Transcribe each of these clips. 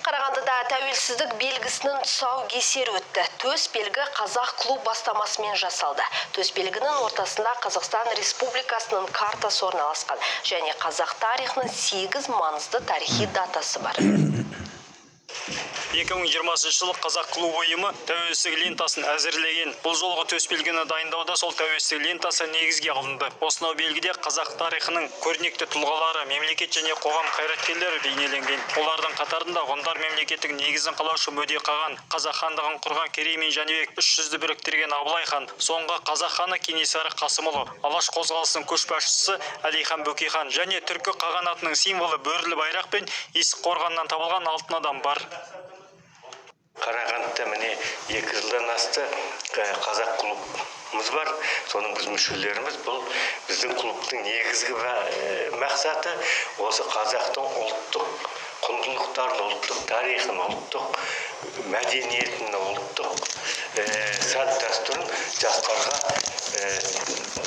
Қарағандыда тәуелсіздік белгісінің тұсаукесері өтті. Төс белгі «Қазақ клуб» бастамасымен жасалды. Төс белгінің ортасында Қазақстан Республикасының картасы орналасқан және қазақ тарихының сегіз маңызды тарихи датасы бар. 2020 жылы «Қазақ клубы» ұйымы тәуелсіздік лентасын әзірлеген. Бұл жолғы төсбелгіні дайындауда сол тәуелсіздік лентасы негізге алынды. Осынау белгіде қазақ тарихының көрнекті тұлғалары, мемлекет және қоғам қайраткерлері бейнеленген. Олардың қатарында ғұндар мемлекеттік негізін қалаушы Мөде қаған, қазақ хандығын құрған Керей мен Жәнібек, үш жүзді біріктірген Абылай хан, соңғы қазақ ханы Кенесары Қасымұлы, Алаш қозғалысының көшбасшысы Әлихан Бөкейхан және түркі қағанатының символы бөрілі байрақ пен Есік қорғанынан табылған алтын адам бар. Қарағандыда, міне, 2 жылдан асты, «Қазақ клубымыз бар. Соның біз мүшелеріміз. Бұл біздің клубтың негізгі мақсаты осы қазақтың ұлттық құндылықтарын, ұлттық тарихын, ұлттық мәдениетін, ұлттық салт дәстүрін жастарға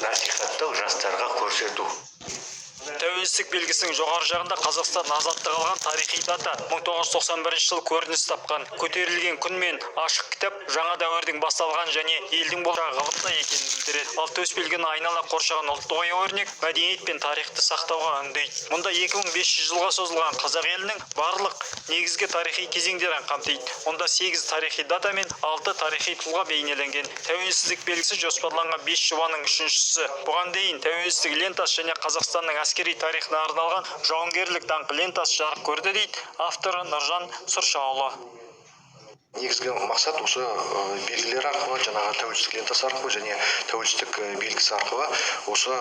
насихаттау, жастарға көрсету. Тәуелсіздік белгісінің жоғары жағында Қазақстан азаттық алған тарихи дата, 1991 жыл көрініс тапқан. Көтерілген күн мен ашық кітап жаңа дәуірдің басталған және елдің болашағы ғылымда екенін білдіреді. Ал төс белгіні айнала қоршаған ұлттық ою өрнек мәдениет пен тарихты сақтауға үндейді. Мұнда 2500 жылға созылған қазақ елінің барлық негізгі тарихи кезеңдерін қамтиды. Онда 8 тарихи дата мен 6 тарихи тұлға бейнеленген. Тәуелсіздік белгісі жоспарланған 5 жобаның үшіншісі. Бұған дейін тәуелсіздік лентасы және Қазақстанның әскери тарихына арналған жауынгерлік даңқ лентасы жарық көрді, дейді авторы Нұржан Сұршаұлы. Негізгі мақсат осы белгілер арқылы, жаңағы тәуелсіздік лентасы арқылы және тәуелсіздік белгісі арқылы осы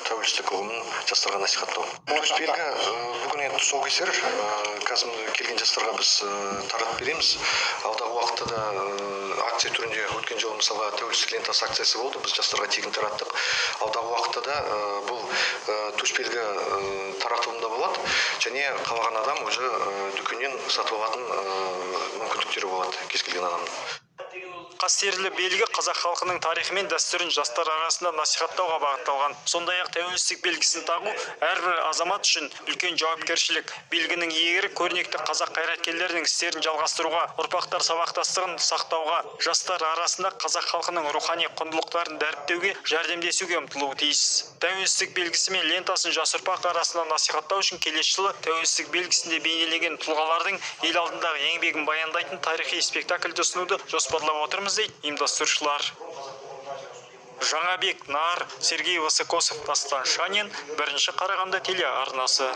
тәуелсіздік ұғымын жастарға насихаттау. Төс белгі бүгін енді тұсаукесер, қазір мына келген жастарға біз таратып береміз. Алдағы уақытта да акция түрінде, өткен жылы, мысалға, тәуелсіздік лентасы акциясы болды, біз жастарға тегін тараттық. Алдағы уақытта да бұл төсбелгі таратылымда болады және қалаған адам өзі дүкеннен сатып алатын мүмкіндіктері болады кез келген адамның. Қастерлі белгі қазақ халқының тарихы мен дәстүрін жастар арасында насихаттауға бағытталған. Сондай-ақ тәуелсіздік белгісін тағу әрбір азамат үшін үлкен жауапкершілік. Белгінің иегері көрнекті қазақ қайраткерлерінің істерін жалғастыруға, ұрпақтар сабақтастығын сақтауға, жастар арасында қазақ халқының рухани құндылықтарын дәріптеуге жәрдемдесуге ұмтылуы тиіс. Тәуелсіздік белгісі мен лентасын жас ұрпақ арасында насихаттау үшін келесі жылы тәуелсіздік белгісінде бейнеленген тұлғалардың ел алдындағы еңбегін баяндайтын тарихи спектакльді ұсынуды жоспарлап отырмыз, дейді ұйымдастырушылар. Жаңабек Нар, Сергей Высокосов, Дастан Шанин, Бірінші Қарағанды телеарнасы.